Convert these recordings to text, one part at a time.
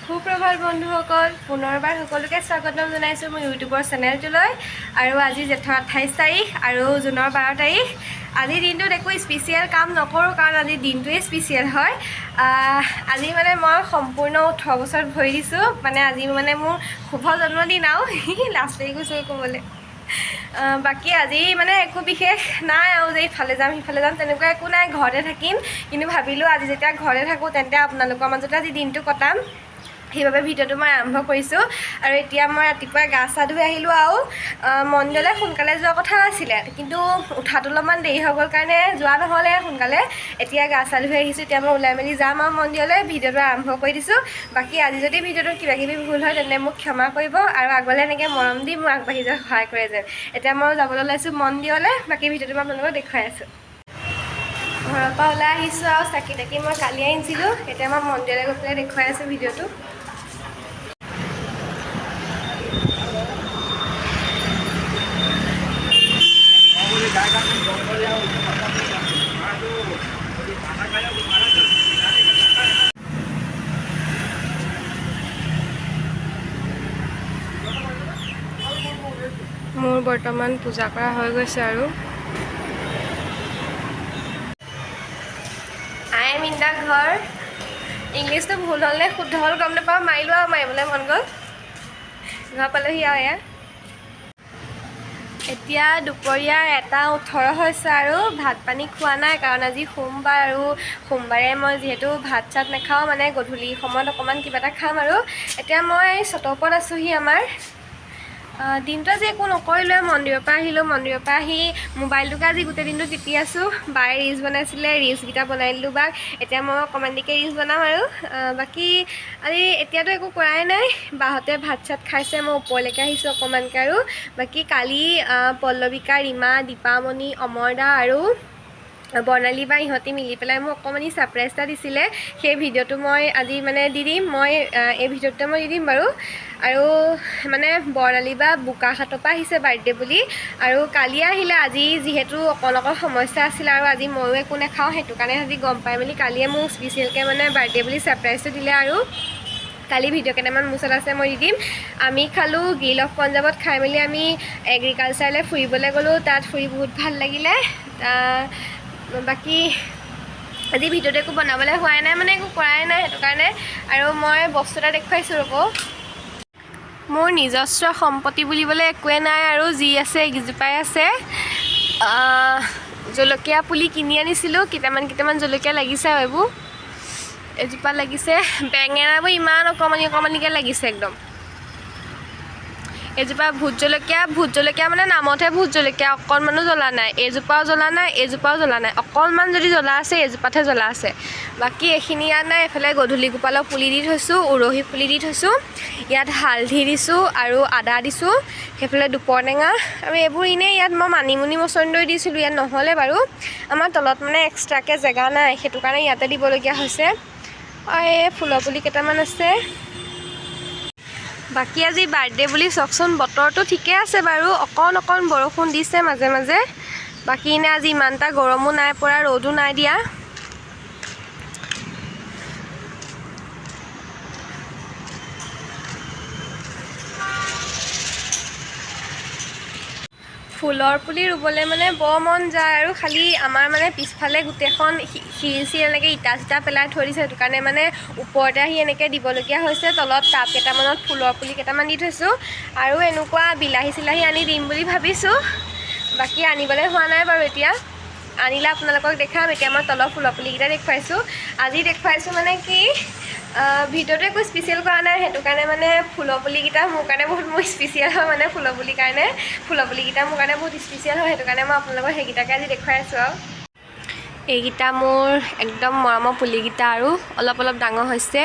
সুপ্ৰভাত বন্ধুসকল, পুনৰবাৰ সকলোকে স্বাগতম জনাইছোঁ মোৰ ইউটিউবৰ চেনেলটোলৈ। আৰু আজি জেঠৰ 28 তাৰিখ আৰু জুনৰ 12 তাৰিখ। আজিৰ দিনটোত একো স্পেচিয়েল কাম নকৰোঁ, কাৰণ আজিৰ দিনটোৱেই স্পেচিয়েল হয়। আজি মানে মই সম্পূৰ্ণ 18 বছৰত ভৰি দিছোঁ। মানে আজি মানে মোৰ শুভ জন্মদিন আৰু লাজ লাগি গৈছোঁ ক'বলৈ। বাকী আজি মানে একো বিশেষ নাই আৰু যে ইফালে যাম সিফালে যাম তেনেকুৱা একো নাই, ঘৰতে থাকিম। কিন্তু ভাবিলোঁ আজি যেতিয়া ঘৰতে থাকোঁ তেন্তে আপোনালোকৰ মাজতে আজি দিনটো কটাম, সেইবাবে ভিডিঅ'টো মই আৰম্ভ কৰিছোঁ। আৰু এতিয়া মই ৰাতিপুৱাই গা চা ধুই আহিলোঁ আৰু মন্দিৰলৈ সোনকালে যোৱা কথা আছিলে, কিন্তু উঠাটো অলপমান দেৰি হৈ গ'ল কাৰণে যোৱা নহ'লে সোনকালে। এতিয়া গা চা ধুই আহিছোঁ, এতিয়া মই ওলাই মেলি যাম আৰু মন্দিৰলৈ। ভিডিঅ'টো আৰম্ভ কৰি দিছোঁ। বাকী আজি যদি ভিডিঅ'টোত কিবা কিবি ভুল হয় তেন্তে মোক ক্ষমা কৰিব আৰু আগলৈ এনেকৈ মৰম দি মোক আগবাঢ়ি যোৱাত সহায় কৰে যেন। এতিয়া মই যাবলৈ ওলাইছোঁ মন্দিৰলৈ, বাকী ভিডিঅ'টো মই আপোনালোকক দেখুৱাই আছোঁ। ঘৰৰ পৰা ওলাই আহিছোঁ আৰু চাকি তাকি মই কালি আনিছিলোঁ। এতিয়া মই মন্দিৰলৈ গৈ পেলাই দেখুৱাই আছোঁ ভিডিঅ'টো। মোৰ বৰ্তমান পূজা কৰা হৈ গৈছে আৰু I am in the ঘৰ। ইংলিছটো ভুল হ'ল নে শুদ্ধ হ'ল গম নাপাওঁ, মাৰিলোঁ আৰু মাৰিবলৈ মন গ'ল। ঘৰ পালোহি আৰু এয়া এতিয়া দুপৰীয়া 1:18 হৈছে আৰু ভাত পানী খোৱা নাই, কাৰণ আজি সোমবাৰ আৰু সোমবাৰে মই যিহেতু ভাত চাত নাখাওঁ, মানে গধূলি সময়ত অকণমান কিবা এটা খাম। আৰু এতিয়া মই চতৰ ওপৰত আছোঁহি। আমাৰ দিনটো আজি একো নকৰিলোৱে, মন্দিৰৰ পৰা আহিলোঁ। মন্দিৰৰ পৰা আহি মোবাইলটোকে আজি গোটেই দিনটো টিপি আছোঁ। বায়ে ৰিলচ বনাইছিলে, ৰিলচকেইটা বনাই দিলোঁ বাক। এতিয়া মই অকণমান দেৰিকৈ ৰিলচ বনাম আৰু বাকী আজি এতিয়াতো একো কৰাই নাই। বাহঁতে ভাত চাত খাইছে, মই ওপৰলৈকে আহিছোঁ অকণমানকৈ। আৰু বাকী কালি পল্লৱিকা, ৰীমা, দীপামণি, অমৰদা আৰু বৰ্ণালী বা ইহঁতি মিলি পেলাই মোক অকণমানি ছাৰপ্ৰাইজ এটা দিছিলে। সেই ভিডিঅ'টো মই আজি মানে দি দিম, মই এই ভিডিঅ'টোতে মই দি দিম বাৰু। আৰু মানে বৰ্ণালী বা বোকাখাটৰ পৰা আহিছে বাৰ্থডে বুলি, আৰু কালি আহিলে। আজি যিহেতু অকণ অকণ সমস্যা আছিলে আৰু আজি ময়ো একো নাখাওঁ, সেইটো কাৰণে আজি গম পাই মেলি কালিয়ে মোক স্পেচিয়েলকৈ মানে বাৰ্থডে বুলি ছাৰপ্ৰাইজটো দিলে। আৰু কালি ভিডিঅ' কেইটামান মোৰ ওচৰত আছে, মই দি দিম। আমি খালোঁ গ্ৰিল অফ পঞ্জাৱত, খাই মেলি আমি এগ্ৰিকালচাৰলৈ ফুৰিবলৈ গ'লোঁ। তাত ফুৰি বহুত ভাল লাগিলে। বাকী আজি ভিডিঅ'টো একো বনাবলৈ হোৱাই নাই, মানে একো কৰাই নাই সেইটো কাৰণে। আৰু মই বস্তু এটা দেখুৱাইছোঁ ৰ'ব। মোৰ নিজস্ব সম্পত্তি বুলিবলৈ একোৱে নাই আৰু যি আছে এইকেইজোপাই আছে। জলকীয়া পুলি কিনি আনিছিলোঁ, কেইটামান কেইটামান জলকীয়া লাগিছে আৰু এইবোৰ এজোপা লাগিছে। বেঙেনাবোৰ ইমান অকণমানি অকণমানিকৈ লাগিছে একদম। এজোপা ভোট জলকীয়া, ভোট জলকীয়া মানে নামতহে ভোট জলকীয়া, অকণমানো জ্বলা নাই। এইজোপাও জ্বলা নাই, এইজোপাও জ্বলা নাই। অকণমান যদি জ্বলা আছে এইজোপাতহে জ্বলা আছে, বাকী এইখিনি ইয়াত নাই। এইফালে গধূলি গোপালৰ পুলি দি থৈছোঁ, উৰহি পুলি দি থৈছোঁ, ইয়াত হালধি দিছোঁ আৰু আদা দিছোঁ, সেইফালে দুপৰটেঙা আৰু এইবোৰ এনেই। ইয়াত মই মানিমুনি মচন্দৈ দিছিলোঁ, ইয়াত নহ'লে বাৰু। আমাৰ তলত মানে এক্সট্ৰাকৈ জেগা নাই, সেইটো কাৰণে ইয়াতে দিবলগীয়া হৈছে। আৰু এই ফুলৰ পুলি কেইটামান আছে। বাকী আজি বাৰ্থডে বুলি চাওকচোন, বতৰটো ঠিকে আছে বাৰু, অকণ অকণ বৰষুণ দিছে মাজে মাজে। বাকী এনেই আজি ইমান এটা গৰমো নাই পৰা, ৰ'দো নাই দিয়া। ফুলৰ পুলি ৰুবলৈ মানে বৰ মন যায় আৰু খালি আমাৰ মানে পিছফালে গোটেইখন শিল চিল এনেকৈ ইটা চিটা পেলাই থৈ দিছে, সেইটো কাৰণে মানে ওপৰতে আহি এনেকৈ দিবলগীয়া হৈছে। তলত টাব কেইটামানত ফুলৰ পুলি কেইটামান দি থৈছোঁ আৰু এনেকুৱা বিলাহী চিলাহী আনি দিম বুলি ভাবিছোঁ। বাকী আনিবলৈ হোৱা নাই বাৰু, এতিয়া আনিলে আপোনালোকক দেখাম। এতিয়া মই তলৰ ফুলৰ পুলিকেইটা দেখুৱাইছোঁ। আজি দেখুৱাইছোঁ মানে কি, ভিডিঅ'টো একো স্পেচিয়েল কৰা নাই, সেইটো কাৰণে মানে ফুলৰ পুলিকেইটা মোৰ কাৰণে বহুত মোৰ স্পেচিয়েল হয়, মানে ফুলৰ পুলিৰ কাৰণে ফুলৰ পুলিকেইটা মোৰ কাৰণে বহুত স্পেচিয়েল হয়, সেইটো কাৰণে মই আপোনালোকক সেইকেইটাকে আজি দেখুৱাই আছোঁ। আৰু এইকেইটা মোৰ একদম মৰমৰ পুলিকেইটা আৰু অলপ অলপ ডাঙৰ হৈছে।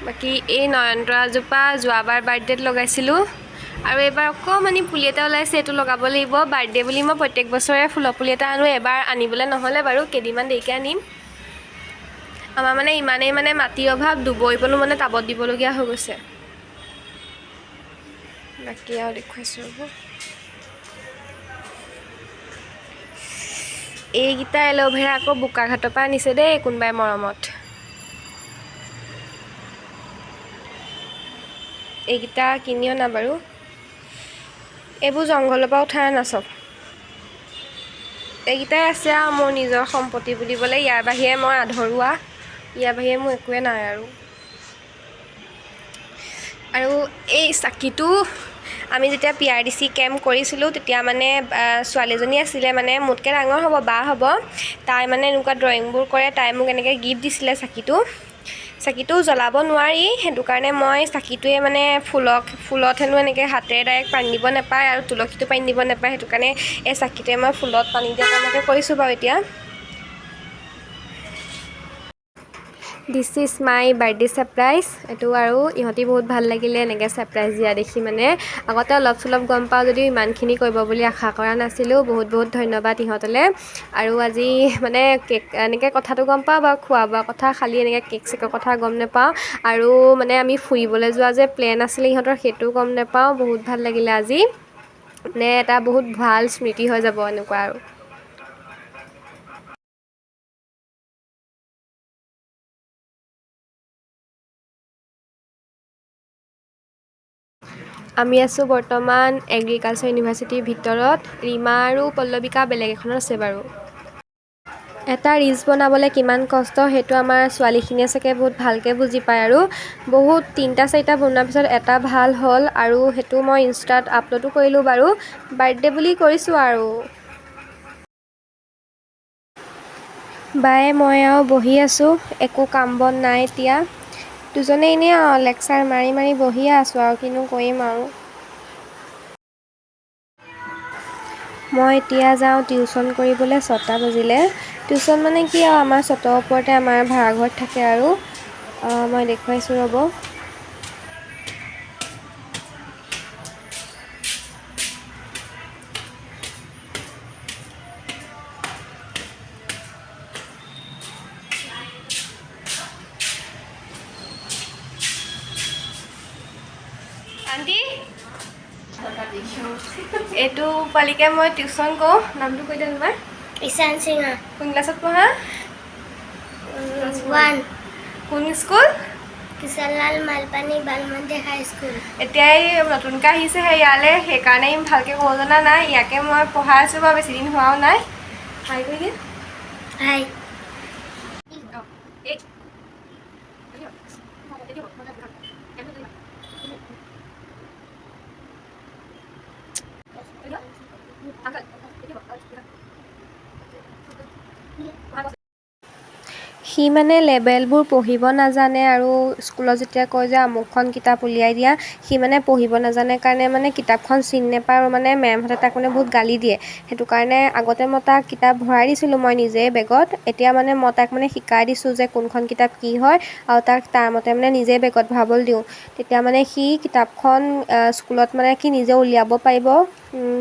বাকী এই নয়নতৰাজোপা যোৱাবাৰ বাৰ্থডেত লগাইছিলোঁ আৰু এইবাৰ অকণমানি পুলি এটা ওলাইছে, এইটো লগাব লাগিব। বাৰ্থডে বুলি মই প্ৰত্যেক বছৰে ফুলৰ পুলি এটা আনো, এবাৰ আনিবলৈ নহ'লে বাৰু, কেইদিনমান দেৰিকৈ আনিম। আমাৰ মানে ইমানেই মানে মাটিৰ অভাৱ, দুবৰিবনো মানে টাবত দিবলগীয়া হৈ গৈছে। বাকী আৰু দেখুৱাইছোঁ ৰ'ব। এইকেইটা এল'ভেৰা আকৌ বোকাখাটৰ পৰা আনিছে দেই কোনোবাই মৰমত। এইকেইটা কিনি অনা বাৰু, এইবোৰ জংঘলৰ পৰা উঠাই অনা চব। এইকেইটাই আছে আৰু মোৰ নিজৰ সম্পত্তি বুলিবলৈ, ইয়াৰ বাহিৰে মই আধৰুৱা, ইয়াৰ বাহিৰে মোৰ একোৱে নাই আৰু। আৰু এই চাকিটো আমি যেতিয়া PRDC camp কৰিছিলোঁ তেতিয়া মানে ছোৱালীজনী আছিলে, মানে মোতকৈ ডাঙৰ হ'ব, বা হ'ব, তাই মানে এনেকুৱা ড্ৰয়িংবোৰ কৰে, তাই মোক এনেকৈ গিফ্ট দিছিলে চাকিটো। চাকিটো জ্বলাব নোৱাৰি, সেইটো কাৰণে মই চাকিটোৱে মানে ফুলত হেনো এনেকৈ হাতেৰে ডাইৰেক্ট পানী দিব নাপায় আৰু তুলসীটো পানী দিব নাপায়, সেইটো কাৰণে এই চাকিটোৱে মই ফুলত পানী দিয়া কামকে কৰিছোঁ বাৰু এতিয়া। This is my birthday surprise. এইটো আৰু ইহঁতি বহুত ভাল লাগিলে এনেকৈ ছাৰপ্ৰাইজ দিয়া দেখি, মানে আগতে অলপ চলপ গম পাওঁ যদিও ইমানখিনি কৰিব বুলি আশা কৰা নাছিলোঁ। বহুত বহুত ধন্যবাদ ইহঁতলৈ। আৰু আজি মানে কেক এনেকৈ কথাটো গম পাওঁ বাৰু, খোৱা বোৱা কথা, খালি এনেকৈ কেক চেকৰ কথা গম নাপাওঁ। আৰু মানে আমি ফুৰিবলৈ যোৱা যে প্লেন আছিলে ইহঁতৰ সেইটোও গম নাপাওঁ। বহুত ভাল লাগিলে আজি, মানে এটা বহুত ভাল স্মৃতি হৈ যাব এনেকুৱা আৰু। আমি আছোঁ বৰ্তমান এগ্ৰিকালচাৰ ইউনিভাৰ্চিটিৰ ভিতৰত। ৰীমা আৰু পল্লৱিকা বেলেগ এখনত আছে বাৰু। এটা ৰিলচ বনাবলৈ কিমান কষ্ট সেইটো আমাৰ ছোৱালীখিনিয়ে চাগে বহুত ভালকৈ বুজি পায়। আৰু বহুত তিনিটা চাৰিটা বনোৱাৰ পিছত এটা ভাল হ'ল আৰু সেইটো মই ইনষ্টাত আপলোডো কৰিলোঁ বাৰু, বাৰ্থডে বুলি কৰিছোঁ আৰু। বায়ে মই আৰু বহি আছোঁ, একো কাম বন নাই এতিয়া, দুজনে এনেই আৰু লেকচাৰ মাৰি মাৰি বহিয়ে আছোঁ আৰু কিনো কৰিম আৰু। মই এতিয়া যাওঁ টিউশ্যন কৰিবলৈ, 6টা বাজিলে। টিউশ্যন মানে কি আৰু আমাৰ চতৰ ওপৰতে আমাৰ ভাড়াঘৰত থাকে আৰু। মই দেখুৱাইছোঁ ৰ'ব। আণ্টি, এইটো পোৱালিকে মই টিউশ্যন কৰোঁ। নামটো কৈ দিয়া তোমাৰ। ঈশান সিংহা। কোন ক্লাছত পঢ়া? 1। কোন স্কুল? কিষাণলাল মালপানী বাল মন্দিৰ হাই স্কুল। এতিয়াই নতুনকৈ আহিছেহে ইয়ালৈ, সেইকাৰণে ভালকৈ ক'ব জনা নাই। ইয়াকে মই পঢ়াই আছোঁ বাৰু, বেছি দিন হোৱাও নাই। হাই কৰি দিয়া। হাই। সি মানে লেবেলবোৰ পঢ়িব নাজানে আৰু স্কুলত যেতিয়া কয় যে আমুকখন কিতাপ উলিয়াই দিয়া, সি মানে পঢ়িব নাজানে কাৰণে মানে কিতাপখন চিনি নাপায় আৰু মানে মেমহঁতে তাক মানে বহুত গালি দিয়ে। সেইটো কাৰণে আগতে মই তাক কিতাপ ভৰাই দিছিলোঁ মই নিজেই বেগত, এতিয়া মানে মই তাক মানে শিকাই দিছোঁ যে কোনখন কিতাপ কি হয় আৰু তাক তাৰ মতে মানে নিজেই বেগত ভৰাবলৈ দিওঁ। তেতিয়া মানে সি কিতাপখন স্কুলত মানে কি নিজে উলিয়াব পাৰিব।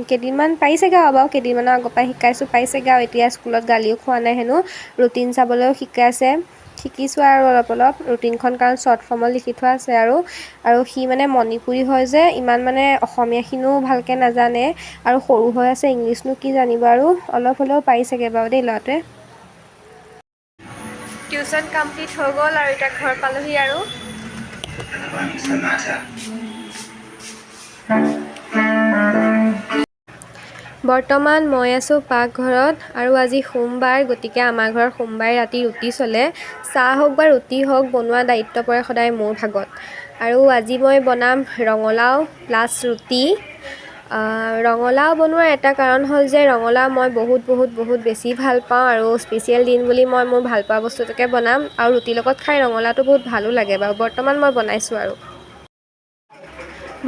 কেইদিনমান পাৰিছেগৈ আৰু বাৰু, কেইদিনমানৰ আগৰ পৰাই শিকাইছোঁ পাৰিছেগৈ আৰু। এতিয়া স্কুলত গালিও খোৱা নাই হেনো, ৰুটিন চাবলৈও শিকাইছে, শিকিছোঁ আৰু অলপ অলপ ৰুটিনখন, কাৰণ শ্বৰ্ট ফৰ্মত লিখি থোৱা আছে আৰু। আৰু সি মানে মণিপুৰী হয় যে, ইমান মানে অসমীয়াখিনিও ভালকৈ নাজানে আৰু সৰু হৈ আছে, ইংলিছনো কি জানিব আৰু, অলপ হ'লেও পাৰিছেগৈ বাৰু দেই ল'ৰাটোৱে। টিউশ্যন কমপ্লিট হৈ গ'ল আৰু এতিয়া ঘৰ পালোহি আৰু। বৰ্তমান মই আছোঁ পাকঘৰত আৰু আজি সোমবাৰ, গতিকে আমাৰ ঘৰত সোমবাৰে ৰাতি ৰুটি চলে। চাহ হওক বা ৰুটি হওক বনোৱা দায়িত্ব পৰে সদায় মোৰ ভাগত। আৰু আজি মই বনাম ৰঙালাও প্লাছ ৰুটি। ৰঙালাও বনোৱাৰ এটা কাৰণ হ'ল যে ৰঙালাও মই বহুত বহুত বহুত বেছি ভাল পাওঁ আৰু স্পেচিয়েল দিন বুলি মই মোৰ ভাল পোৱা বস্তুটোকে বনাম আৰু ৰুটিৰ লগত খাই ৰঙালাওটো বহুত ভালো লাগে বাৰু। বৰ্তমান মই বনাইছোঁ আৰু।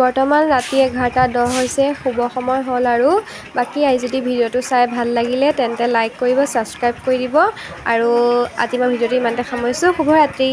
বৰ্তমান ৰাতি 11:10 হৈছে, শুব সময় হ'ল আৰু। বাকী আজি যদি ভিডিঅ'টো চাই ভাল লাগিলে তেন্তে লাইক কৰিব, ছাবস্ক্ৰাইব কৰি দিব। আৰু আজি মই ভিডিঅ'টো ইমানতে সামৰিছোঁ। শুভৰাত্ৰি।